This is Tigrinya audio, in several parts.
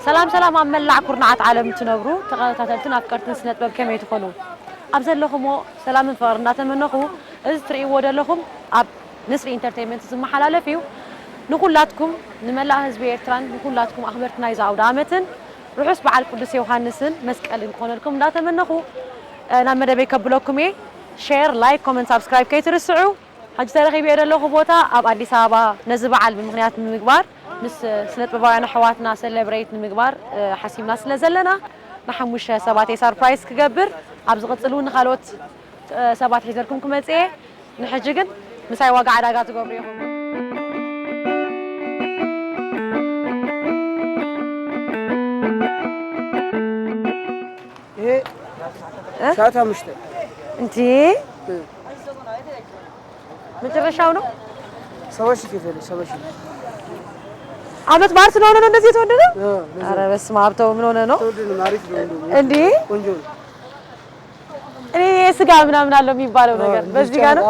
ሰላም ሰላም፣ ኣብ መላእ ኩርናዓት ዓለም እትነብሩ ተኸታተልትን ኣፍቀርትን ስነ ጥበብ ከመይ ትኾኑ? ኣብ ዘለኹሞ ሰላምን ፍቕርን እንዳተመነኹ፣ እዚ ትርእይዎ ዘለኹም ኣብ ንስሪ ኢንተርቴይንመንት ዝመሓላለፍ እዩ። ንኹላትኩም፣ ንመላእ ህዝቢ ኤርትራን ንኹላትኩም ኣኽበርቲ ናይዚ ኣውደ ዓመትን ርሑስ በዓል ቅዱስ ዮሃንስን መስቀልን ክኾነልኩም እንዳተመነኹ፣ እ፣ ናብ መደበይ ከብለኩም እየ። ሼር፣ ላይክ፣ ኮመንት፣ ሳብስክራይብ ከይትርስዑ። ሕጂ ተረኺበዮ ዘለኹ ቦታ ኣብ ኣዲስ ኣበባ ነዚ በዓል ብምኽንያት ንምግባር፣ ምስ ስነ ጥበባውያን ኣሕዋትና ሰለብሬት ንምግባር፣ እ፣ ሓሲብና ስለ ዘለና፣ ንሓሙሽተ ሰባት እየ ሰርፕራይዝ ክገብር። ኣብ ዝቕጽል እውን ንኻልኦት፣ እ፣ ሰባት ሒዘልኩም ክመጽእ እየ። ንሕጂ ግን ምሳይ ዋጋ ዕዳጋ ትገብሩ ኢኹም። ይሄ ሰዓት አምስት እንዴ፣ መጨረሻው ነው። ሰባ ሺህ ከፈለ ሰባ ሺህ አመት በዓል ስለሆነ ነው እንደዚህ የተወደደ። ኧረ በስመ አብ፣ ተው፣ ምን ሆነ ነው ተወደደ። አሪፍ ነው እንደውም። እንዴ? ቆንጆ ነው። እኔ ስጋ ምናምን አለው የሚባለው ነገር በዚህ ጋር ነው።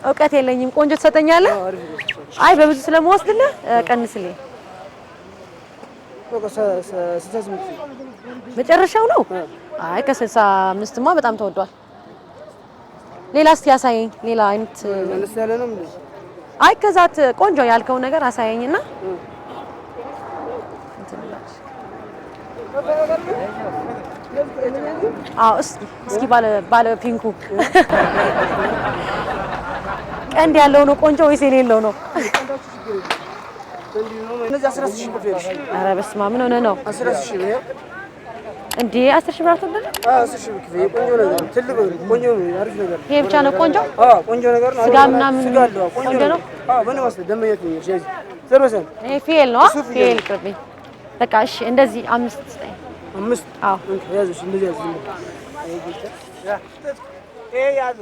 እውቀት የለኝም። ቆንጆ ትሰጠኛለህ? አሪፍ ነው። አይ፣ በብዙ ስለምወስድልህ፣ እ፣ ቀንስልኝ። በቃ ስልሳ ስምንት ሺህ መጨረሻው ነው። አይ፣ ከስልሳ አምስት ማ በጣም ተወዷል። ሌላ እስቲ ያሳየኝ፣ ሌላ አይነት። መለስ ያለ ነው እንዴ? አይ፣ ከዛት ቆንጆ ያልከው ነገር አሳየኝና። አዎ፣ እስኪ፣ እስኪ ባለ፣ ባለ ፒንኩ ቀንድ ያለው ነው ቆንጆ ወይስ የሌለው ነው? እነዚህ አስራ አምስት ሺህ ብር ይኸውልሽ። ኧረ በስመ አብ፣ ምን ሆነ ነው አስራ አምስት ሺህ ብር ይኸው። እንዴ? አስር ሺህ ብር አትወደድም? አዎ፣ አስር ሺህ ብር ክፈይ። ቆንጆ ነገር፣ ትልቅ ነገር፣ ቆንጆ ነው፣ አሪፍ ነገር። ይሄ ብቻ ነው ቆንጆ? አዎ፣ ቆንጆ ነገር ነው። ስጋ ምናምን ስጋ አለው። ቆንጆ ቆንጆ ነው። ነው? አዎ፣ ምን ወስደ ደመኛት ነው። እሺ፣ ዘር በሰን ይሄ ፍየል ነው? እሱ ፍየል ፍየል ነው። ይቅርብኝ። በቃ እሺ፣ እንደዚህ አምስት ስጠኝ። አምስት አዎ። ያዙ፣ እሺ፣ እንደዚህ ያዙ። ይሄ ያዙ።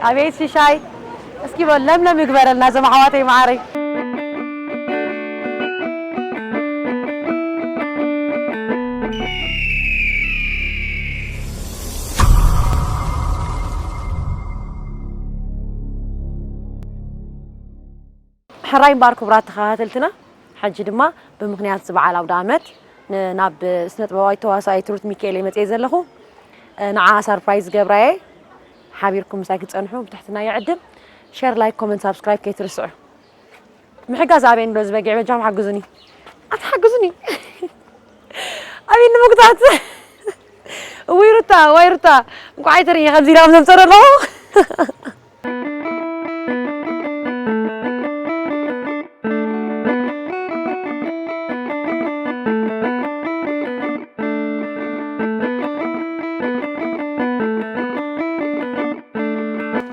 አቤት ሽሻይ፣ እስኪ በል ለምለም ይግበረልና፣ ዘም ኣሕዋተይ መዓረይ። ሕራይ እምበኣር ክቡራት ተኸታተልትና፣ ሕጂ ድማ ብምኽንያት እዚ በዓል ኣውደ ዓመት ን-፣ ናብ ስነ ጥበባዊት ተዋሳኢት ሩት ሚካኤል እየ መፅየ ዘለኹ። እ፣ ንዓ ሰርፕራይዝ ገብራየ። ሓቢርኩም ምሳይ ክትፀንሑ ብትሕትና ይዕድም። ሼር፣ ላይክ፣ ኮመንት፣ ሳብስክራይብ ከይትርስዑ። ምሕጋዝ ኣበይ እንዶ ዝበጊዕ በጃኹም ሓግዙኒ። ኣትሓግዙኒ። ኣበይ ንምጉታት። እውይ ሩታ፣ ዋይ ሩታ። እንኳዕ ኣይትርኢ ከምዚ ኢሎም ዘምፀሩ ኣለኹ።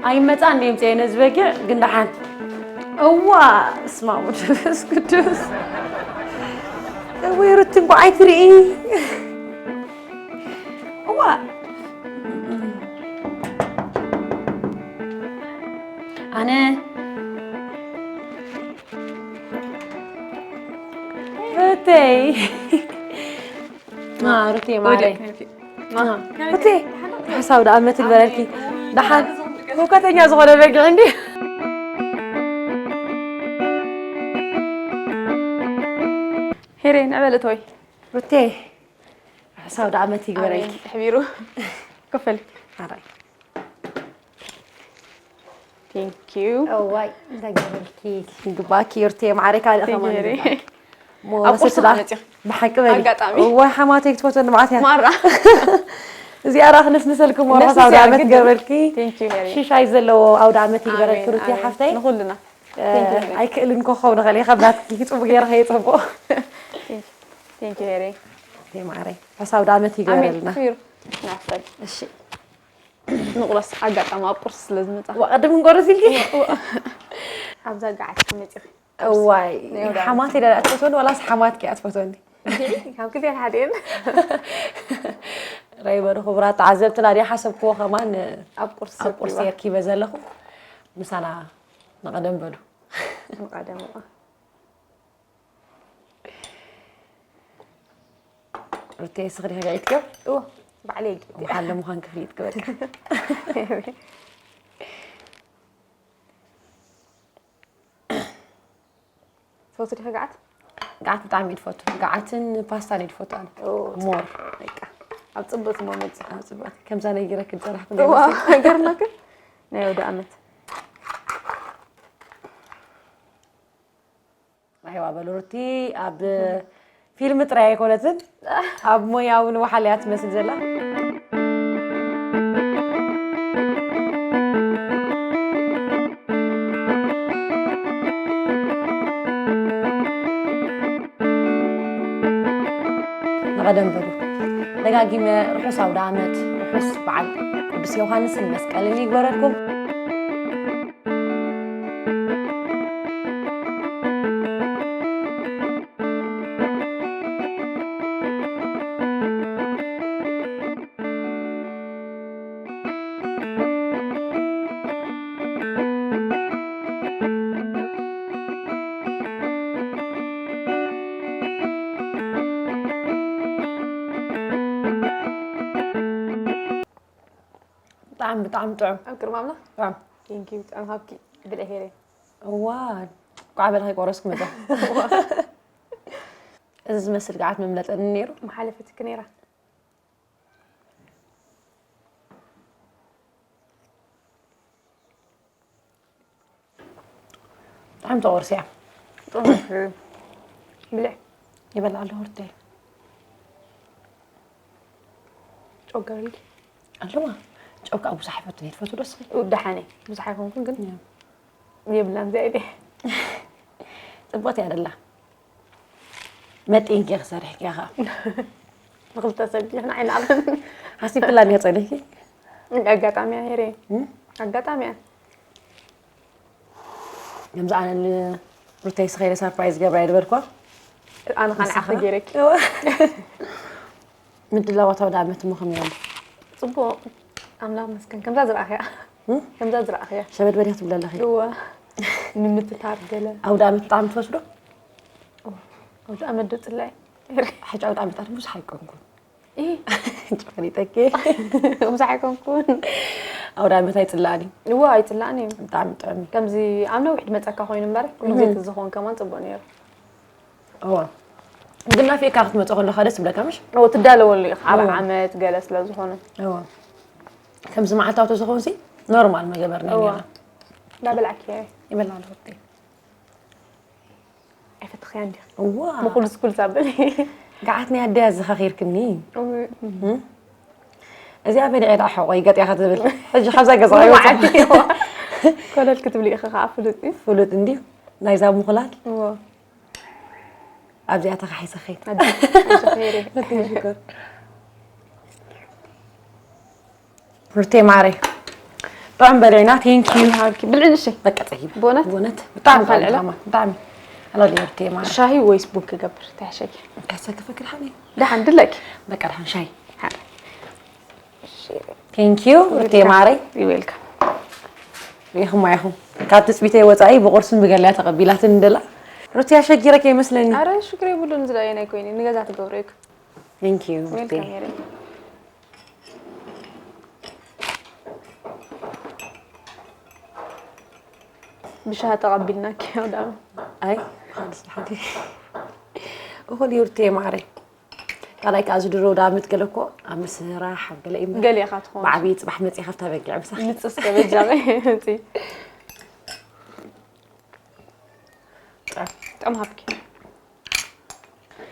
ኣይመፃን ድዮም ፅየ ነዚ በጊዕ ግን ደሓን። እዋ እስማ መንፈስ ቅዱስ። እወይ ሩቲ እንኳዕ ኣይትርኢ። እዋ ኣነ ሩተይ። ሩቴ ማረይ። ሩቴ፣ ርሑስ ኣውደ ዓመት ይግበረልኪ። ደሓን ህውከተኛ ዝኾነ በጊዕ እንዲ። ሄሬ ንዕበል እቶይ። ሩቴ፣ ርሑስ ኣውደ ዓመት ይግበረልኪ። ኣሜን። ሕቢሩ ክፍል። ኣራይ። Thank you። እዋይ፣ እንታይ ገበርኪ? ይግባኪ ሩቴ፣ ማዕረይ ካልእ ከማን ሄሬ። ይግባኪ። እሞ ኣብ ቁርሲ ስዳ ከመፅእ። ብሓቂ በሊ። ኣጋጣሚ። እዋይ፣ ሓማተይ ክትፈትወኒ መዓት እያ። ማራ። እዚኣ ራ ክንስንሰልኩም ወርሖስ ኣውደ ዓመት ይገበርኪ። ሽሻይ ዘለዎ ኣውደ ዓመት ይግበረልኪ ሩቲ ሓፍተይ። ንኹልና። ኣይክእልን ኮኸው ንኸል ካብ ናትኪ ጽቡቅ ገይረ ከየጸብቆ። Thank you ሄሬ። ማዕረይ ርሑስ ኣውደ ዓመት ይግበረልና። ናፈል። እሺ ንቁረስ ኣጋጣሚ ኣብ ቁርሲ ስለ ዝመጻ። ቅድም ንቆርስ ኢልኪ። ኣብዛ ገዓት ከመጽኺ። እዋይ ሓማት ኢለ ኣትፈትወኒ ዋላስ ሓማትኪ ኣትፈትወኒ? ካብ ክልቲኣን ሓደ እየን። ረይ በሉ ክቡራት ተዓዘብትና ድያ ሓሰብክዎ ከማን ኣብ ቁርሲ ኣብ ቁርሲ የርኪበ ዘለኹ። ምሳና ንቐደም በሉ። ንቐደም። ሩቴ ስኽሪ ከጋይትዮ እዎ ባዕለይ ጊ መሓለ ምዃን ክፍሊጥ ክበቃ። ትፈቱ ዲኻ ገዓት? ገዓት ብጣዕሚ እየ ዝፈቱ። ገዓትን ፓስታን እየ ዝፈቱ ኣነ። ሞር በቃ ኣብ ጽቡቅ ስሞ መጽ ኣብ ጽቡቅ ከምዛ ነጊረክ ዝጸናሕኩ እዋ ገርመክ ናይ ወደ ኣመት ኣይዋ በሉ ሩቲ ኣብ ፊልም ጥራይ ኣይኮነትን ኣብ ሞያ እውን ወሓል እያ ትመስል ዘላ። ንቐደም በሉ ደጋጊመ ርሑስ ኣውደ ዓመት ርሑስ በዓል ቅዱስ ዮሃንስን መስቀልን ይግበረልኩም። ብጣዕሚ ብጣዕሚ ጥዑም። ኣብ ቅድሚ ኣምላኽ ጥዑም። ቴንኪዩ ጥዑም ሃብኪ ብልዒ ሄሬ። እዋ ቋዕ በለ ከይቆረስኩ መጣ። እዚ ዝመስል ገዓት መምለጠኒ ነይሩ። መሓለፈትኪ ነይራ። ብጣዕሚ ተቆርሲያ። ብልዕ ይበላ ኣለሁ ርተይ። ጨው ገበልኪ ኣለዋ። ጨው ከዓ ብዙሕ ኣይፈቱን እየ። ትፈቱ ዶ እስኺ? ደሓነ ብዙሕ ኣይኮንኩን ግን የብላን ዚኣ ኢለ ፅቡቅቲ እያ ደላ። መጢንኪ ክሰርሕኪ ኢኻ። ንክልተ ሰብ ዲና ዓይንዓለም ሓሲብላ እያ ፀኒሕኪ። ኣጋጣሚ እያ ሄሬ ኣጋጣሚ እያ። ከምዚ ኣነ ንሩተይ ስኸይለ ሳርፕራይዝ ገብራ እየ ዝበልኳ። ኣነ ከዓ ንዓኺ ገይረኪ። ምድላዋት ኣውደ ዓመት እሞ ከመይ ኣሎ? ፅቡቅ ኣምላኽ መስገን ከምዛ ዝረኣኽያ ከምዛ ዝረኣኽያ ሸበድበድ ክትብሊ ኣለኺ። እወ ንምትታር ገለ ኣውደ ዓመት ብጣዕሚ ትፈትዊ ዶ? ኣውደ ዓመት ዶ ፅላኢ ሕጂ ኣውደ ዓመት ኣነ ብዙሕ ኣይኮንኩን። ኢ ፈሊጠኪ። ብዙሕ ኣይኮንኩን። ኣውደ ዓመት ኣይፅላእን እዩ። እወ ኣይፅላእን እዩ። ብጣዕሚ ጥዑም እዩ። ከምዚ ኣብ ነዊሕ ዝመፀካ ኮይኑ እምበር ኩሉ ግዜ ዝኸውን ከማን ፅቡቅ ነይሩ። እወ ግን ናፊቅካ ክትመፅእ ከለካ ደስ ይብለካ ምሽ? እወ ትዳለወሉ ኢኻ ኣብ ዓመት ገለ ስለ ዝኾነ። እወ ከምዚ መዓልታዊ ተዝኸውን ሲ ኖርማል መገበርና እወ ነርና። እንዳበላዕኪ ይበላ ኣለኹ እኮ። ኣይፈትኽያን ዲኺ እዋ ብኩሉ ስኩል ዛብል ገዓት ናይ ኣደይ ኣዘኻኺርክኒ። እወ እዚኣ በሊዐ ደኣ ሕቆይ ገጢኣ ክትብል ሕጂ ካብዛ ገዛ ኣይወፅእ። ኮለል ክትብሊ ኢኺ ከዓ ፍሉጥ እዩ ፍሉጥ እንድዩ ናይዛ ምኹላል እዎ ኣብዚኣ ተኻሒሰ ኸይድ። ኣጆኺ ሄሪ ሽኮር ሩቴ ማሬ ብጣዕሚ በሊዕና። ቴንክ ዩ። ሃብኪ ብልዒ ንእሽተይ በቃ ፀጊበ። ብእውነት? ብእውነት ብጣዕሚ ካልዕለ? ጥዑም ብጣዕሚ። ኣላሊ ሩቴ ማሬ ሻሂ ወይስ ቡን ክገብር እንታይ ይሕሸኪ? ከሰክፈ ክድሓን እዩ። ደሓን ድለኪ በቃ ድሓን ሻሂ። ሓደ ቴንክ ዩ ሩቴ ማሬ። ይዌልካ ሪኢኹማ ኢኹም ካብ ትፅቢተይ ወፃኢ ብቁርስን ብገለያ ተቐቢላትኒ ደላ። ሩቴ ኣሸጊረኪ ይመስለኒ። ኣረ ሽግር የብሉን ዝለኣየን ኣይኮይነ ንገዛ ትገብሮ ይኩ ቴንክ ዩ ሩቴ። ዌልካም ሄሪ ብሻሃ ተቐቢልናኪ ዳም ኣይ ሓንቲ ሓንቲ እኹል እዩ ሩቴ ማሬ። ካልኣይ ከዓ ዝድሮ ዳመት ገለ እኮ ኣብ ምስራሕ ኣብ ገለ እዩ ገሊእኻ ትኸውን ብዓብዪ ፅባሕ መፂእ ካብታ በጊዕ ምሳሕ ንፅስ ከበጃበ እቲ ጥዑም ሃብኪ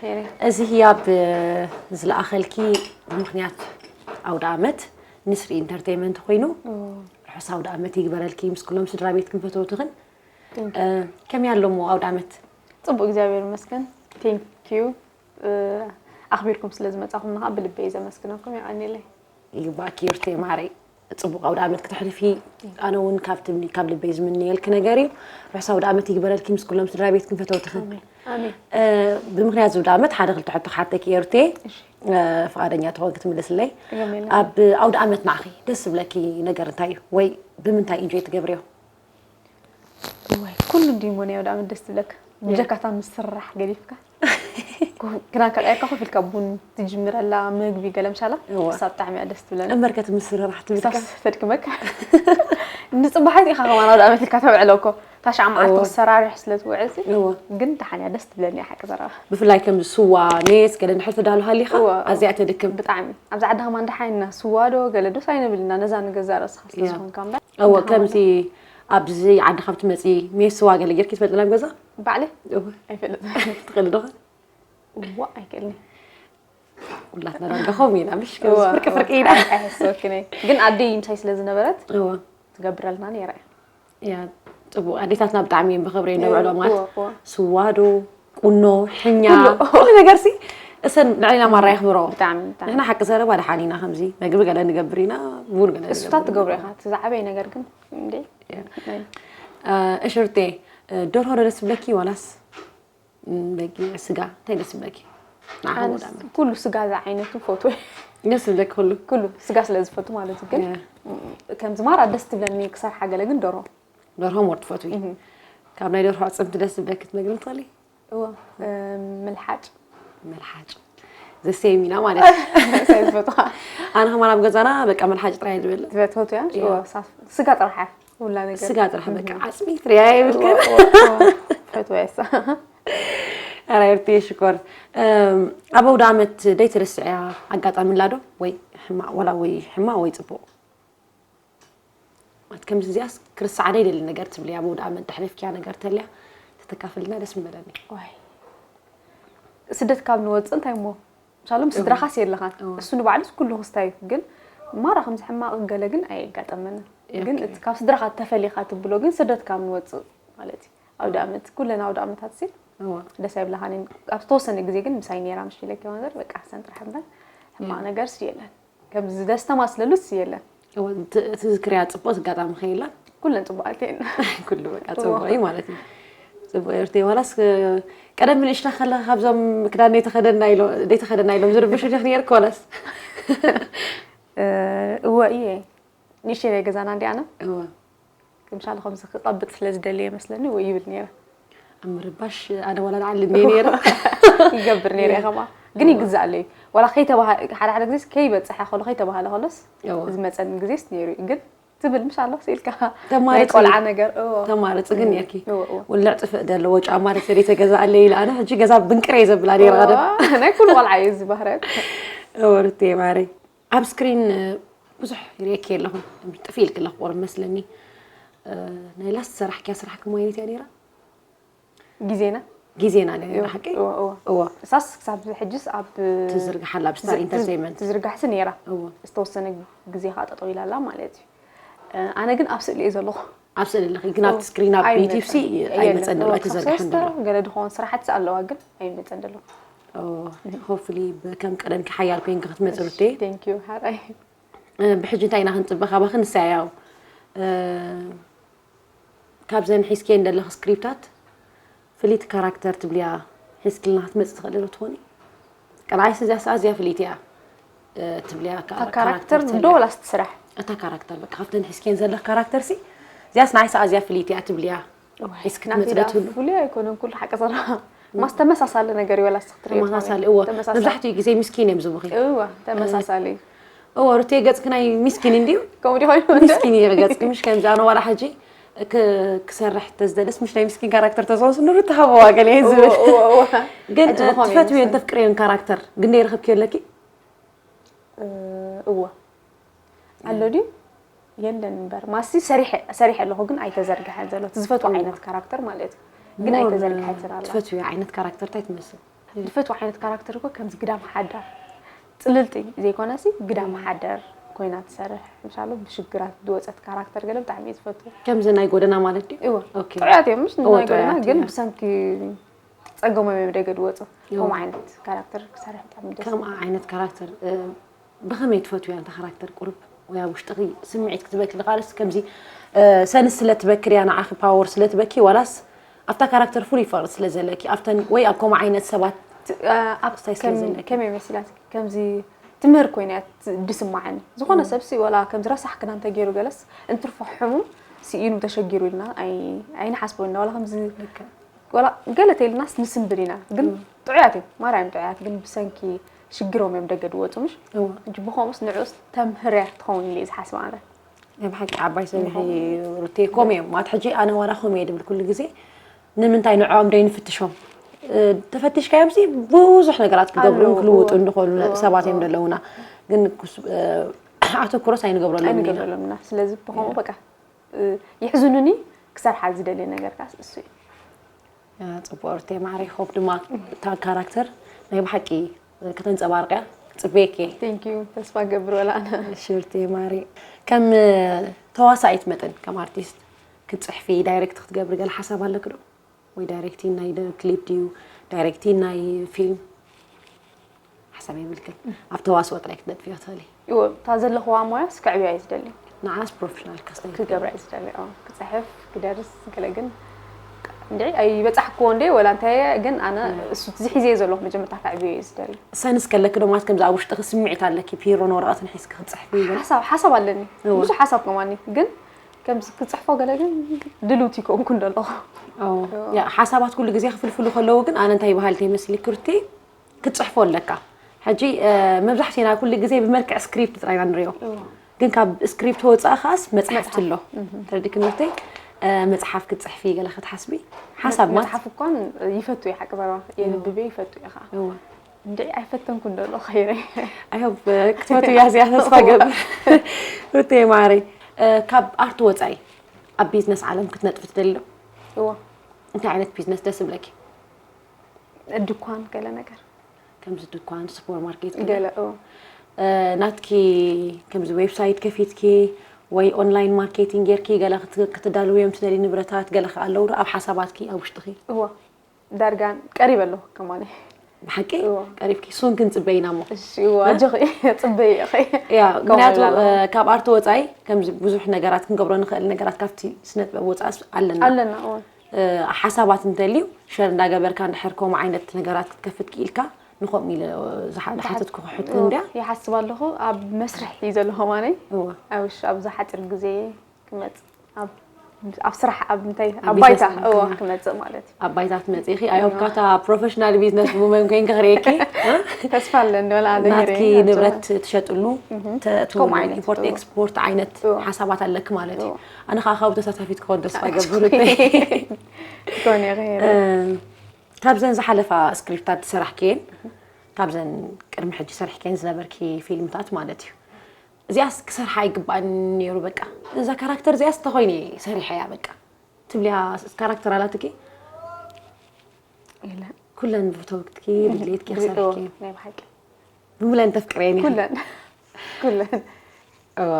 ሄሪ እዚ ህያብ ዝለኣኸልኪ ብምኽንያት ኣውደ ኣመት ንስሪ ኢንተርቴይመንት ኮይኑ ርሑስ ኣውደ ኣመት ይግበረልኪ ምስ ኩሎም ስድራ ቤትክን ፈተውትኽን። ከመይ ኣሎ እሞ ኣውደ ኣመት? ጽቡቅ እግዚኣብሔር ይመስገን። Thank you ኣኽቢርኩም ስለ ዝመጻኹምና ብልበይ ዘመስግነኩም። የቐንየለይ። ይግባእኪ ሩቴ ማረይ። ጽቡቕ ኣውደ ኣመት ክተሕልፊ ኣነ እውን ካብ ትምኒ ካብ ልበይ ዝምንየልኪ ነገር እዩ። ርሑስ ኣውደ ኣመት ይግበረልኪ ምስ ኩሎም ስድራ ቤትክን ፈተውትኽን። ኣሜን። ብምክንያት ዝውደ ኣመት ሓደ ክልተ ሕቶ ክሓተኪ እየ ሩቴ። ፍቓደኛ ትኾን ክትምልስለይ? ኣብ ኣውደ ኣመት ንዓኺ ደስ ዝብለኪ ነገር እንታይ እዩ? ወይ ብምንታይ ኢንጆይ ትገብርዮ? እዋይ ኩሉ እንዲሞ ናይ ኣውደ ኣመት ደስ ትብለካ። ብጀካታ ምስራሕ ገዲፍካ ክዳንካ ቀይርካ ኮፍ ኢልካ ቡን ትጅምረላ ምግቢ ገለ ምሻላ እዋ። እሳ ብጣዕሚ እያ ደስ ትብለኒ። እምበርከ እቲ ምስርራሕ ትብል እሳስ ተድክመካ። ንፅባሓት ኢኻ ከማን ኣውደ ኣመት ኢልካ ተውዕሎ እኮ። ታሽዓ መዓልቲ እዋ። ክሰራርሕ ስለ ትውዕል ሲ እዋ። ግን ደሓን እያ ደስ ትብለኒ እያ ሓቂ ዘረባ። ብፍላይ ከምዚ ስዋ ሜስ ገለ እንድሕር ተዳሉ ሃሊኻ እዋ፣ እዋ። ኣዚኣ ተድክም። ብጣዕሚ ኣብዚ ዓዲ ከማን ደሓን ኢና ስዋ ዶ ገለ ዶስ ኣይንብል ኢና ነዛ ንገዛእ ርእስኻ ስለ እያ። ዝኾንካ እምበር። እወ ከምዚ ኣብዚ ዓዲ ካብ ትመፂ ሜስ ስዋ ገለ ጌርኪ ትፈልጢ ናብ ገዛ? ባዕለይ እወ ኣይፈልጥ። ትኽእሊ ዶ? እዋ ኣይክእልኒ። ኩላትና ዳርጋ ከምኡ ኢና ምሽ ከምዚ ፍርቂ ፍርቂ ኢና። ኣይሕሰወክን እየ ግን ኣደይ ምሳይ ስለ ዝነበረት እወ ትገብረልና ነይራ እያ። እያ ፅቡቅ ኣዴታትና ብጣዕሚ እዮም ብክብሪ እዮም ነብዕሎም ማለት እወ፣ እወ። ስዋ ዶ ቁኖ ሕኛ ኩሉ። ኩሉ ነገር ሲ እሰን ንዕና ማራ የኽብሮ ብጣዕሚ፣ ብጣዕሚ። ንሕና ሓቂ ዘረባ ደሓን ኢና ከምዚ መግቢ ገለ ንገብር ኢና ቡን ገለ እሱታት ንገብር ትገብሮ ኢና። ኢኻ እቲ ዝዓበየ ነገር ግን እንዴ እሽርቴ ደርሆ ዶ ደስ ብለኪ ዋላስ በጊዕ ስጋ እንታይ ደስ ይብለኪ? ንዓኺ ኣነስ ወዳመ። ኩሉ ስጋ ዝዓይነቱ ፈትወ። ደስ ይብለኪ ኩሉ? ኩሉ ስጋ ስለ ዝፈቱ ማለት እዩ። ግን እ። ከምዚ ማራ ደስ ትብለኒ ክሰርሓ ገለ ግን ደርሆ። ደርሆ ሞር ትፈትዊ? እህ። ካብ ናይ ደርሆ ኣዕፅምቲ ደስ ዝብለኪ ትነግርኒ ትኽእሊ? እወ እ፣ ምልሓጭ። ምልሓጭ። ዘሴም ኢና ማለት እዩ። ሳይ ዝፈትዋ። ኣነ ከማን ኣብ ገዛና በቃ ምልሓጭ ጥራይ ዝብል። ትፈትወት እያ? እወ፣ ሳ- ስጋ ጥራሕ እያ። ኩላ ነገር። ስጋ ጥራሕ በቃ ዓፅሚ ትሪያ የብልክን። ፈትዋ እያ እሳ። ኣራይ ርትየ ሽኮር ኣብ ኣውደ ኣመት ደይትርስዕያ ኣጋጣሚ ኣላ ዶ ወይ ሕማቕ ዋላ ወይ ሕማቕ ወይ ፅቡቕ ማለት ከምዚ እዚኣስ ክርስዓ ደይደሊ ነገር ትብልያ ኣብ ኣውደ ኣመት ደሕለፍክያ ነገር ተልያ ተተካፍልና ደስ ምበለኒ ዋይ ስደት ካብ ንወፅእ እንታይ እሞ ምሳሎም ስድራኻስ የለኻን እሱ ንባዕሉስ ኩሉ ክስታይ እዩ ግን ማራ ከምዚ ሕማቕ ገለ ግን ኣየጋጠመንን ግን ካብ ስድራኻ ተፈሊኻ ትብሎ ግን ስደት ካብ ንወፅእ ማለት እዩ ኣውደ ኣመት ኩለን ኣውደ ኣመታት ሲ ደስ ኣይብላኻን እየን ኣብ ዝተወሰነ ግዜ ግን ምሳይ ነይራ ምሽ ኢለኪ ማዘር በቃ ሰን ጥራሕ እምበር ሕማቕ ነገር ሲ የለን ከምዚ ደስ ተማስለሉ ሲ የለን ትዝክርያ ፅቡቅ ኣጋጣሚ ከይላ ኩለን ፅቡቃት እየን ኩሉ በቃ ፅቡቅ እዩ ማለት እዩ ፅቡቅ እርቴ ዋላስ ቀደም ንእሽታ ከለካ ካብዞም ክዳን ዘይተኸደና ኢሎም ዘይተኸደና ኢሎም ዝርብሹ ዲክ ነርክ ዋላስ እወ እየ ንእሽተይ ናይ ገዛና እንዲ ኣነ እወ ምሻሉ ከምዚ ክቐብጥ ስለ ዝደሊ ይመስለኒ ወይ ይብል ነይረ ኣብ ምርባሽ ኣነ ዋላ ንዓሊ እኒአ ነይረ ይገብር ነይረ ከማ ግን ይግዛእ ኣለዩ ዋላ ከይተባሃ ሓደ ሓደ ግዜስ ከይበፅሐ ከሎ ከይተባሃለ ከሎስ እወ ዝመፀኒ ግዜስ ነይሩ እዩ ግን ትብል ምሽ ኣሎ ስኢልካ ናይ ተማረፂ ቆልዓ ነገር እወ ተማረፂ ግን ነርኪ እወ እወ ውልዕ ጥፍእ ዘለዎ ጫማ ደሰሪ ተገዛኣለ ኢለ ኣነ ሕጂ ገዛ ብንቅር እየ ዘብላ ነይረ ቀደም እወ ናይ ኩሉ ቆልዓ እዩ እዚ ባህርያት እወ ርትየ ማረይ ኣብ ስክሪን ብዙሕ ይርእየኪ ኣለኹ ጥፍ ኢልኪ ኣለኹ ቁሩብ መስለኒ ናይ ላስት ሰራሕኪያ ስራሕ ከም ዓይነት እያ ነይራ ግዜና ግዜና ነይራ ሓቂ እወ እወ እወ እሳስ ክሳብ ሕጅስ ኣብ ትዝርግሓላ ኣብ ስታር ኢንተርቴይንመንት ትዝርጋሕሲ ነይራ እወ ዝተወሰነ ግዜ ከዓ ጠጠው ኢላላ ማለት እዩ ኣነ ግን ኣብ ስእሊ እየ ዘለኹ ኣብ ስእሊ ኣለኺ ግን ኣብቲ ስክሪን ኣብ ዩቲብ ሲ ኣይመፀን ዘሎ ኣይተዘርግሐን ዘሎ ገለ ድኸውን ስራሕቲ ኣለዋ ግን ኣይመፀን ዘሎ ሆፍሊ ከም ቀደምኪ ሓያል ኮይንኪ ክትመፂ ሩቴ ቴንኪዩ ሓራይ ብሕጂ እንታይ ኢና ክንፅበ ካባኺ ንሳያው ካብዘን ሒዝክየን ዘለኺ ስክሪፕታት ፍልይቲ ካራክተር ትብልያ ሒዝክልና ክትመፅእ ትኽእሊ ዶ ትኾኒ? ቀልዓይሲ እዚያስ ኣዝያ ፍልይቲ እያ ትብልያ እታ ካራክተር ዶ ወላስ እቲ ስራሕ? እታ ካራክተር በቃ ካብተን ሒዝክየን ዘለኺ ካራክተር ሲ እዚያስ ንዓይሲ ኣዝያ ፍልይቲ እያ ትብልያ ሒዝኪ ትመፅእ ዶ ትብሉ? ፍሉይ ኣይኮነን ኩሉ ሓቂ ዘረባ ማስ ተመሳሳሊ ነገር እዩ ወላስ ክትሪኦ ትኾኒ? ተመሳሳሊ እወ መብዛሕትኡ ግዜ ምስኪን እዮም ዝብኺ እወ ተመሳሳሊ እዩ እወ ሩትየ ገፅኪ ናይ ሚስኪን እንድዩ ከምኡ ዲኾይኑ ሚስኪን እዩ ገፅኪ ምሽ ከምዚ ኣነ ዋላ ሕጂ ክ- ክሰርሕ ተዝደልስ ምሽ ናይ ሚስኪን ካራክተር ተዝኾንስ ንሩት ሃበዋ ገለ እየ ዝብል እወ፣ እወ፣ እወ። ግን ሕጂ ዝኾነ እዩ ትፈትውዮን ዝመስለኒ። ተፍቅርዮን ካራክተር ግን ደይረኸብክዮ ኣለኪ እ፣ እወ ኣሎ ድዩ የለን እምበር ማሲ ሰሪሐ ሰሪሐ ኣለኹ ግን ኣይተዘርግሐን ዘሎ እቲ ዝፈትዎ ዓይነት ካራክተር ማለት እዩ ግን ኣይተዘርግሐትን ኣላ ትፈትውዮ ዓይነት ካራክተር እንታይ ትመስል ዝፈትዎ ዓይነት ካራክተር እኮ ከምዚ ግዳም ሓዳር ጽልልቲ ዘይኮነሲ ግዳ መሓደር ኮይና ትሰርሕ። ምሳሉ ብሽግራት ዝወጸት ካራክተር ገለ ብጣዕሚ እየ ዝፈትዎ። ከምዚ ናይ ጎደና ማለት ድዩ? እወ ኦኬ። ጥዑያት እዮም፣ ምስ እወ፣ ናይ ጎደና ጥዑያት ግን እዮም። ብሰንኪ ጸገሞም እዮም ደገ ዝወጹ። ከምኡ ዓይነት ካራክተር ክሰርሕ ብጣዕሚ ደስ ከምኣ ዓይነት ካራክተር እ፣ ብኸመይ ትፈትውያ እንተ ካራክተር ቁሩብ ወይ ኣብ ውሽጥኺ ስምዒት ክትበኪ ድኻልስ ከምዚ እ፣ ሰንስ ስለ ትበክርያ ንዓኺ ፓወር ስለ ትበኪ ዋላስ ኣብታ ካራክተር ፍሉይ ፍቕሪ ስለ ዘለኪ ኣብተን ወይ ኣብ ከምኡ ዓይነት ሰባት እ፣ ኣብ ክስታይ ስለ ዘለኪ? ከመይ መሲላት ከምዚ ትምህር ኮይና እያ ት- ድስማዓኒ። ዝኾነ ሰብሲ ወላ ከምዚ ረሳሕ ክዳን ተገይሩ ገለስ እንትርፎ ሕሙም ስኢኑ ተሸጊሩ ኢልና ኣይ- ኣይንሓስቦ ኢና። ወላ ከምዚ ልክዕ። ወላ ገለ ተይልናስ ንስንብድ ኢና። ግን ጥዑያት እዮም፣ ማርያም ጥዑያት፣ ግን ብሰንኪ ሽግሮም እዮም ደገ ድወፁ ምሽ እወ። ሕጂ ብኸምኡስ ንዕኡስ ተምህርያ ትኸውን ኢለ እየ ዝሓስብ ኣነ። ናይ ብሓቂ ዓባይ ሰብ ኢኺ ሩቴ። ከምኡ እዮም ማለት ሕጂ ኣነ ዋላ ከምኡ እየ ድብል ኩሉ ግዜ ንምንታይ ንዕኦም ደይንፍትሾም እ፣ ተፈቲሽካዮምሲ ብዙሕ ነገራት ክገብሩን ኣለዉ፣ ክልውጡ እወ። እንድኾኑ እወ፣ ሰባት እዮም እወ። ዘለውና ግን ክስ- እ፣ ኣተኩሮስ ኣይንገብረሎም ኢና። ኣይንገብረሎም ኢና። ስለዚ ብኸምኡ በቃ እ፣ ይሕዝኑኒ ክሰርሓ ዝደልየ ነገር ካስ እሱ እዩ። ያ፣ ጽቡቕ ሩቴ ማዕረ ይኾብ ድማ እታ ካራክተር ናይ ብሓቂ ከተንጸባርቅያ ጽበየኪ። ቴንክ ዩ፣ ተስፋ ገብር ወላ ኣነ። ሽርቴ ማሪ ከም ተዋሳኢት መጠን ከም ኣርቲስት ክትጽሕፊ ዳይሬክት ክትገብሪ ገለ ሓሳብ ኣለክ ዶ? ወይ ዳይሬክቲን ናይ ደ- ክሊፕ ድዩ ዳይሬክቲን ናይ ፊልም ሓሳብ የብልክን። ኣብ ተዋስኦ ጥራይ ክትነጥፍዮ ትኽእሊ። እወ፣ እታ ዘለኽዋ ሞያስ ከዕብያ እየ ዝደሊ። ንዓስ ፕሮፌሽናል ካስታይ ክገብራ እየ ዝደሊ። ኣዎ፣ ክፅሕፍ፣ ክደርስ፣ ገለ ግን እንድዒ ኣይበፃሕክዎ እንደ ወላ እንታይ እየ፣ ግን ኣነ እሱ ዝሒዘዮ ዘለኹ መጀመርታ ከዕብዮ እየ ዝደሊ። ሰንስ ከለኪ ዶ ማለት ከምዚ ኣብ ውሽጥኺ ስምዒት ኣለኪ ፒሮን ወረቐትን ሒዝኪ ክትፅሕፊ ገለ? ሓሳብ ሓሳብ ኣለኒ። እወ። ብዙሕ ሓሳብ ከማኒ ግን ከምዚ ክፅሕፎ ገለ ግን ድልውቲ ይከውንኩ እንደለኹ። ኦ፣ ያ፣ ሓሳባት ኩሉ ግዜ ክፍልፍሉ ከለዉ ግን ኣነ እንታይ ይበሃል እንተይመስሊ ክርቲ ክትፅሕፎ ኣለካ። ሕጂ እ፣ መብዛሕትና ኩሉ ግዜ ብመልክዕ ስክሪፕት ጥራይ ኢና ንሪኦ። ግን ካብ ስክሪፕት ወፃእ ከዓስ መፅሓፍቲ ኣሎ። ተረዲክኒ ሩተይ? እ፣ መፅሓፍ ክትፅሕፊ ገለ ክትሓስቢ ሓሳብ ማለት መፅሓፍ እኳን ይፈቱ እዩ ሓቂ ዘረባ የንብብ እየ ይፈቱ እየ ከዓ እወ። እንድዒ ኣይፈተንኩ እንደሎ ኸይረ I hope ክትፈትውያ እዚኣ ተስፋ ገብር። ሩተይ ማሪ እ፣ ካብ ኣርት ወፃኢ ኣብ ቢዝነስ ዓለም ክትነጥፊ ትደሊ ዶ? እዎ እንታይ ዓይነት ቢዝነስ ደስ ይብለኪ? ድኳን ገለ ነገር ከምዚ ድኳን ሱፐር ማርኬት ገለ እዎ እ፣ ናትኪ ከምዚ ዌብሳይት ከፊትኪ ወይ ኦንላይን ማርኬቲንግ ጌርኪ ገለ ክት- ክትዳልውዮም ትደሊ ንብረታት ገለ ከ ኣለዉ ዶ ኣብ ሓሳባትኪ ኣብ ውሽጥኺ? እዎ ዳርጋ ቀሪበ ኣለኹ ከማኒ ብሓቂ እዎ። ቀሪብኪ ሱን ክንፅበይና እሞ እሺ እዎ ኣጆኺ ፅበይ ኢኺ ያ ከምኡ ምክንያቱ ይብላሉ። እ፣ ካብ ኣርት ወፃኢ ከምዚ ብዙሕ ነገራት ክንገብሮ ንኽእል ነገራት ካብቲ ስነጥበብ ወፃእስ ኣለና ኣለና እዎ እ፣ ሓሳባት እንተልዩ ሸር እንዳገበርካ እንድሕር ከምኡ ዓይነት ነገራት ክትከፍት ክኢልካ ንኸምኡ ኢለ ዝሓ- ዝሓተትኩ ሕቶ እንድያ ይሓስብ ኣለኹ ኣብ መስርሕ እዩ ዘሎ ከማነይ እወ ኣብሽ ኣብዚ ሓፂር ግዜ ክመፅእ ኣብ ኣብ ስራሕ ኣብ እንታይ ኣብ ኣብ ባይታ ቢዝነስ እዎ ክመፅእ። ክመፅእ ማለት እዩ ኣብ ባይታ ትመፅኢኺ ኣዮብካታ ፕሮፌሽናል ቢዝነስ ውመን ኮይንኪ ክርእየኪ ተስፋ ኣለኒ ወላ ኣነ ናትኪ ገይረ ንብረት ትሸጥሉ ተእትወሉ ከምኡ ዓይነት ኢምፖርት እዎ። ኤክስፖርት ዓይነት እዎ። ሓሳባት ኣለኪ ማለት እዩ እዎ። ኣነ ከዓ ካብኡ ተሳታፊት ክኾን ተስፋ ገብር ኮን እየ ገይረ እ፣ ካብዘን ዝሓለፋ ስክሪፕታት ዝሰራሕክየን ካብዘን ቅድሚ ሕጂ ሰሪሕክየን ዝነበርኪ ፊልምታት ማለት እዩ እዚኣስ ክሰርሓ ኣይግባእን ነይሩ በቃ እዛ ካራክተር እዚኣስ ተኾይነ ሰሪሐያ በቃ ትብልያ ካራክተር ኣላትኪ የለ ኩለን ብፍተውትኪ ብድሌትኪ እዎ፣ ክሰርሕኪ ናይ ብሓቂ ብሙለን ተፍቅረየን ኢኺ ኩለን ኩለን እወ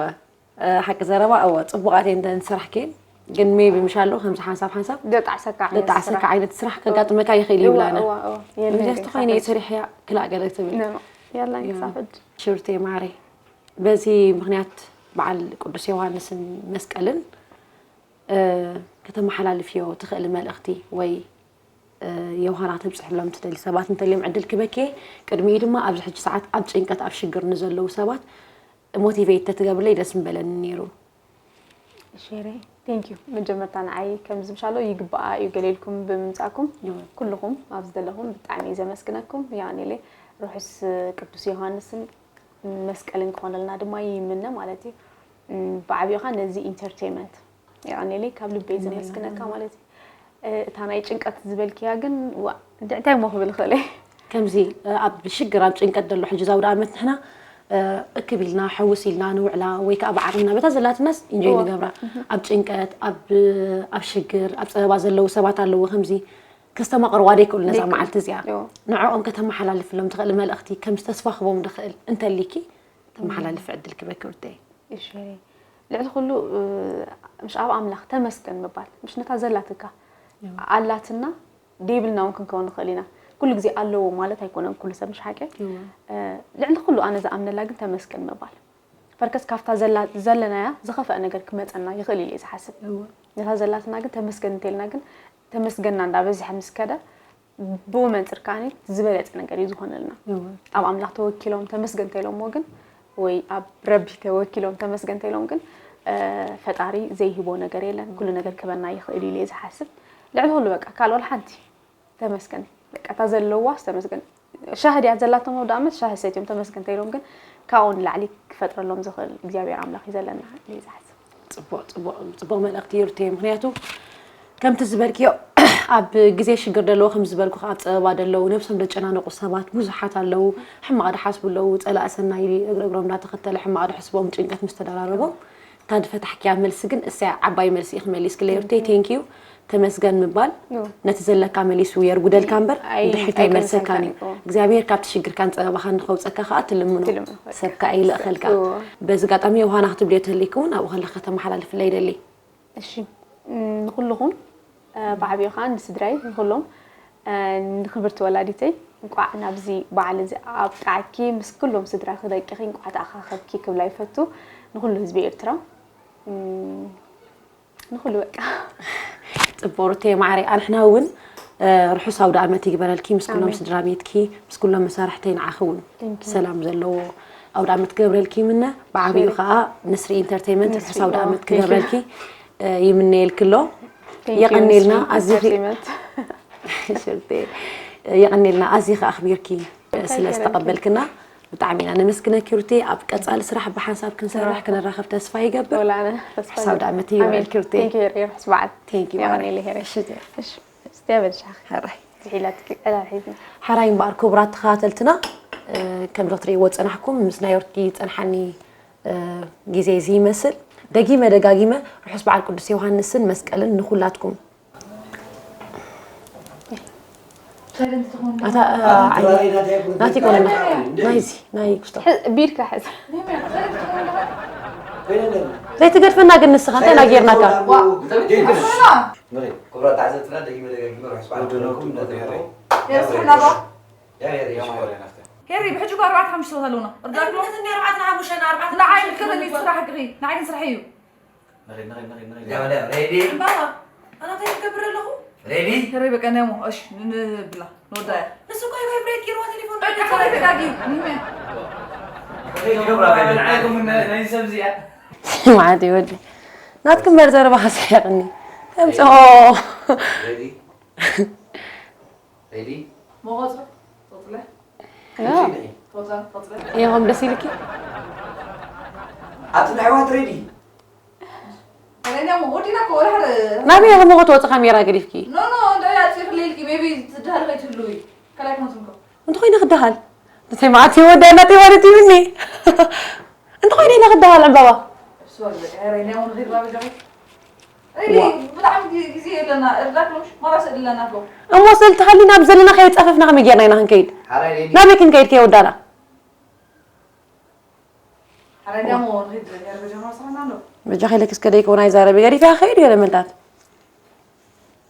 እ፣ ሓቂ ዘረባ እወ ፅቡቃት እየን እንተን ዝሰራሕክየን ግን ሜቢ ምሽ ኣሎ ከምዚ ሓንሳብ ሓንሳብ ደጣዕሰካ ዓይነት ደጣዕሰካ ስራሕ። ዓይነት ስራሕ ከጋጥመካ ይኽእል ይብላነ እዋ፣ እዋ፣ የለን ምክንያቱ ግን ተኾይነ ሳፈድ። ሰሪሕያ ክላእ ገለ ትብል ነኖ የለን ግን ሳፈድ ሽርቴ ማሬ በዚ ምክንያት በዓል ቅዱስ ዮሃንስን መስቀልን እ፣ ከተመሓላልፍዮ ትኽእል መልእኽቲ ወይ እ፣ ዮሃና ተብፅሕሎም ትደሊ ሰባት እንተልዮም ዕድል ክበኬ ቅድሚኡ ድማ ኣብዚ ሕጂ ሰዓት ኣብ ጭንቀት ኣብ ሽግር ንዘለዉ ሰባት ሞቲቬት ተትገብርለይ ደስ ምበለኒ ነይሩ ሸረ ቴንክ ዩ መጀመርታ ንዓይ ከምዚ ምሻሎ ይግባኣ እዩ ገሌልኩም ብምምፃእኩም ኩልኹም ኣብዚ ዘለኹም ብጣዕሚ እዩ ዘመስግነኩም ያኔለ ርሑስ ቅዱስ ዮሃንስን መስቀልን ክኾነልና ድማ ይምነ ማለት እዩ ብዓብኻ ነዚ ኢንተርቴንመንት ያኔለ ካብ ልበይ ዘመስግነካ ማለት እዩ እታ ናይ ጭንቀት ዝበልክያ ግን እንታይ ሞ ክብል ክእል ከምዚ ኣብ ሽግር ኣብ ጭንቀት ዘሎ ሕጂ ዛውዳ ዓመት ንሕና እክብ ኢልና ሕውስ ኢልና ንውዕላ ወይ ከዓ ብዓቕምና በታ ዘላትናስ ኢንጆይ ንገብራ ኣብ ጭንቀት ኣብ ሽግር ኣብ ፀበባ ዘለዉ ሰባት ኣለዉ ከምዚ ከስተማቕርዋ ደይክእሉ ነዛ ደይክእሉ። መዓልቲ እዚኣ። እዎ። ንዕኦም ከተመሓላልፍሎም ትኽእል መልእኽቲ፣ ከምዚ ተስፋ ክቦም ዝኽእል እንተሊኪ ተመሓላልፊ ዕድል ክበኪ ሩተይ። እሺ፣ ልዕሊ ኩሉ፣ እ፣ ምሽ ኣብ ኣምላኽ ተመስገን ምባል፣ ምሽ ነታ ዘላትካ ኣላትና ደይብልና እውን ክንከውን ንኽእል ኢና። ኩሉ ግዜ ኣለዎ ማለት ኣይኮነን፣ ኩሉ ሰብ ምሽ ሓቂ። እዎ። እ፣ ልዕሊ ኩሉ ኣነ ዝኣምነላ ግን ተመስገን ምባል። ፈርከስ ካብታ ዘላ-፣ ዘለናያ ዝኸፍአ ነገር ክመጸና ይኽእል ኢለ እየ ዝሓስብ። እዎ። ነታ ዘላትና ግን ተመስገን እንተልና ግን ተመስገንና እንዳበዝሐ ምስ ከደ ብኡ መንጽር ከዓኒ ዝበለጸ ነገር እዩ ዝኾነልና። እዎ። ኣብ ኣምላኽ ተወኪሎም ተመስገን እንተኢሎሞ ግን ወይ ኣብ ረቢ ተወኪሎም ተመስገን እንተኢሎም ግን፣ እ፣ ፈጣሪ ዘይህቦ ነገር የለን። ኩሉ ነገር ክበና ይኽእል እዩ ኢለ እየ ዝሓስብ። ልዕሊ ኩሉ በቃ ካልእ ወላ ሓንቲ ተመስገን። በቃ እታ ዘለዋስ ተመስገን። ሻሂ ድያ ዘላቶም ኣውደ ዓመት ሻሂ ሰትዮም ተመስገን እንተኢሎም ግን ካብኡ ንላዕሊ ክፈጥረሎም ዝኽእል እግዚኣብሔር ኣምላኽ እዩ ዘለና ኢለ እየ ዝሓስብ። ጽቡቕ ጽቡቕ ጽቡቕ መልእኽቲ ሩተይ። ምኽንያቱ ከምቲ ዝበልክዮ ኣብ ግዜ ሽግር ደለዉ ከም ዝበልኩ ኣብ ጸበባ ደለዉ ነብሶም ዘጨናነቑ ሰባት ብዙሓት ኣለዉ። ሕማቕ ድሓስቡ ኣለዉ። ጸላእ ሰናይ እግሪ እግሮም እንዳተኸተለ ሕማቕ ድሕስቦም ጭንቀት ምስ ተደራረቦም እታ ዝፈታሕክያ መልሲ ግን እሰያ ዓባይ መልሲ ኢኺ መሊስክለይ ሩተይ። ቴንክ ዩ። ተመስገን ምባል ዮ። ነቲ ዘለካ መሊሱ የርጉደልካ እምበር ኣይ-፣ ድሕሪት ኣይቅንሰካን ኣይመልሰካን እዩ። እዩ። እግዚኣብሔር ካብቲ ሽግርካን ጸበባኻን ንኸውፀካ ከዓ ትልምኖ ትልምኖ፣ በቃ። ሰብ ከዓ ይልእኸልካ። እዎ። በዚ ኣጋጣሚ የውሃና ክትብልዮ ተልይኪ እውን ኣብኡ ከለኺ ከተመሓላልፍለይ ይደሊ። እሺ፣ ም፣ ንኹልኹም፣ እ፣ ብዓቢኡ ከዓ ንስድራይ ንኹሎም፣ እ፣ ንኽብርቲ ወላዲተይ እንቋዕ ናብዚ በዓል እዚ ኣብቃዓኪ፣ ምስ ኩሎም ስድራኺ ደቅኺ እንቋዕ ተኣኻኸብኪ ክብላ ይፈቱ። ንኹሉ ህዝቢ ኤርትራ፣ ም፣ ንኹሉ በቃ። ጽቡቕ ሩተይ ማዕረይ፣ ኣንሕና እውን፣ እ፣ ርሑስ ኣውደ ዓመት ይግበረልኪ ምስ ኩሎም ኣሜን። ስድራ ቤትኪ፣ ምስ ኩሎም መሳርሕተይ ንዓኺ እውን Thank you። ሰላም ዘለዎ ኣውደ ዓመት ክገብረልኪ ይምነ። ብዓቢኡ ሸሪ። ከዓ ንስሪ ኢንተርቴይመንት ንስሪ፣ ርሑስ ኣውደ ኦ፣ ዓመት thank you። ክገብረልኪ፣ እ፣ ይምነየልኪ ኣሎ። Thank you፣ የቐንየልና ንስሪ ኣዚኺ ኢንተርቴይመንት። ሽርቴ፣ የቐንየልና ኣዚኺ ኣኽቢርኪ እንታይ ስለ ዝተቐበልክና ብጣዕሚ ኢና ነመስግነኪ ሩቴ። ኣብ ቀጻሊ ስራሕ ብሓንሳብ ክንሰርሕ ንራኸብ። ክንራኸብ ተስፋ ይገብር። ወላ ኣነ ተስፋ ርሑስ ኣውደ ዓመት ኣሜን። ይበልኪ ሩቴ። Thank you ሩቴ፣ ርሑስ በዓል። Thank you የቐንየለይ ሄሬ። እሺ፣ ቴ። እሺ፣ እስቲ ኣበልሻ። ሕራይ። ዝሒላትኪ ዕላል ሒዝና። ሕራይ እምበኣር ክቡራት ተኸታተልትና፣ እ፣ ከም ዶክተር ይዎ ጽናሕኩም ምስ ናይ ሩቲ ጸንሓኒ፣ እ፣ ግዜ እዚ ይመስል። ደጊመ ደጋጊመ ርሑስ በዓል ቅዱስ ዮሃንስን መስቀልን ንኹላትኩም። ኣታ፣ እ፣ ዓይኒ ናቲ ኮነ ናይዚ ናይ ክስቶ ሕ-፣ ቢድካ ሕዝ። ዘይትገድፈና ግን ንስኻ እንታይ ናጌርናካ? ክቡራት ተዓዘብትና ደጊመ ደጋጊመ ርሑስ በዓል ክብለኩም እንዳተመነኹ። ሄሪ፣ ብሕጂ እኮ ኣርባዕተ ሓሙሽተ ሰባት ኣለውና። እርዳእኩም። ንዓይ ግን ስራሕ ግሪ፣ ንዓይ ግን ስራሕ እዩ። ሬዲ? ባባ፣ ኣነ እንታይ ክገብር ኣለኹ? ሬዲ? ሄሪ፣ በቃ ናይ እሞ፣ እሺ፣ ን-፣ ንብላ፣ ንወዳያ። ንሱ እኮ ቫይብሬት ገይርዋ ቴሌፎን። በቃ፣ ተረጋጊ። ገብራ ባይብል ዓለም። ስምዓት ይወዲ። ናትኩም በር ዘረባ ሓሳብ ያቕኒ። ከምጽኦ። ሬዲ? ሬዲ? መቆጽ፣ ቆጽለ፣ ኖ። ቆጻ፣ ቆጽለ። እዮም ደስ ኢልኪ? ኣቲ ኣሕዋት ሬዲ? ኣነ እኛ ወዲና እኮ ወላ ሓደ ናበይ ኢኹም እኮ ትወጽእ ካሜራ ገዲፍኪ? ኖ፣ ኖ፣ እንደ ያጽ ይኽልልኪ፣ ሜቢ ትድሃል ከይትህልዊ። ከላይ ኮንትም እኮ። እንተኾይነ ክደሃል። ንሰማዕቲ ወዳና ተይዋለት ይብኒ። እንተኾይነ ኢለ ክደሃል ዕምባባ። እሱ ወለ፣ ኧረ እኔ አሁን ሪድ ባበጃ። ሬዲ፣ ብጣዕሚ ጊ-፣ ግዜ የለና፣ እርዳክ ነው፣ ማራ ስእሊ ኣለና እኮ። እሞ ስእሊ ተሃሊና ኣብ ዘለና ከየጻፈፍና ከመይ ጌርና ኢና ክንከይድ? ሓራይ ሬዲ? ናበይ ክንከይድ ከየወዳና? ሓራይ እኔ አሁን ሪድ፣ ኧረ በጃ ማራ ስራና ነው። በጃ ከይለኪ እስከ ደይከውን ኣይዛረቢ፣ ገዲፈ ከይድ ገለ መንታት።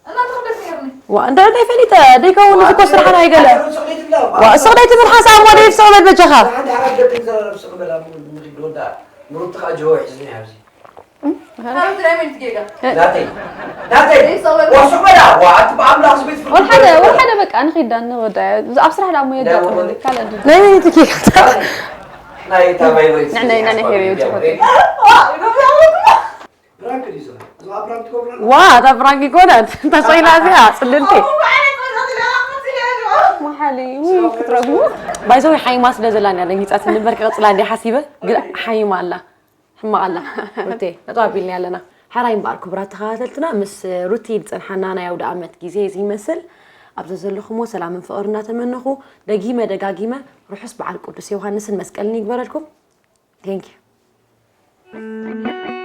እናንተ ክደስ ነርኒ። ዋ፣ እንተ ደይ ፈሊጠ፣ ደይከውን እዚ እኮ ስራሕና ኣይገለ። ዋ፣ እሱ ደይ ትብል ሓሳብ ወደ ይፍሰቕ በል በጃኻ። ሓንቲ ሓንቲ ደቂ ዘረብ ስቕ በላ፣ ንኺድ ወዳ፣ ምሩት ከዓ ጀወ ሒዝኒ ኣብዚ። ናብቲ ናይ ሚኒት ጌጋ። ናተይ፣ ናተይ፣ ዋ፣ ስቕ በላ፣ ዋ፣ ኣቲ ብኣምላኽ ስቤት ፍርዲ ወልሓደ፣ በላ። ወልሓደ በቃ ንኺዳ ንወዳ። ኣብ ስራሕ ደኣ እሞ የጋጥመኒ፣ ካልእ ድዩ? ናይ ሚኒት ኬክ። ናይ እታ ቫይብሬት ንዕናይ፣ ንዕናይ ሄሪ እዩ ዝፈቱ። ፕራንክ ድዩ ዝብል? እዞም ኣብ ፕራንክ ትገብሩ ኣለኹም? ዋ፣ እታ ፕራንክ ይኮናት። እታ ኮይና እዚኣ፣ ጽልልቲ። መሓሊ፣ ውይ፣ ክትረግሙ። ባይዘዊ ሓይማ ስለ ዘላን እያ ደንጊጻትኒ እምበር ክቕጽላ እንድያ ሓሲበ፣ ግን ሓይማ ኣላ። ሕማቕ ኣላ። ሩቴ፣ ነጥቢ ኣቢልና ኣለና። ሓራይ እምበኣር ክቡራት ተኸታተልትና፣ ምስ ሩቲ ዝጸንሓና ናይ ኣውደ ኣመት ግዜ እዚ ይመስል። ኣብ ዘዘለኹሞ ሰላምን ፍቕርን እናተመነኹ፣ ደጊመ ደጋጊመ ርሑስ በዓል ቅዱስ ዮሃንስን መስቀልን ይግበረልኩም። Thank you።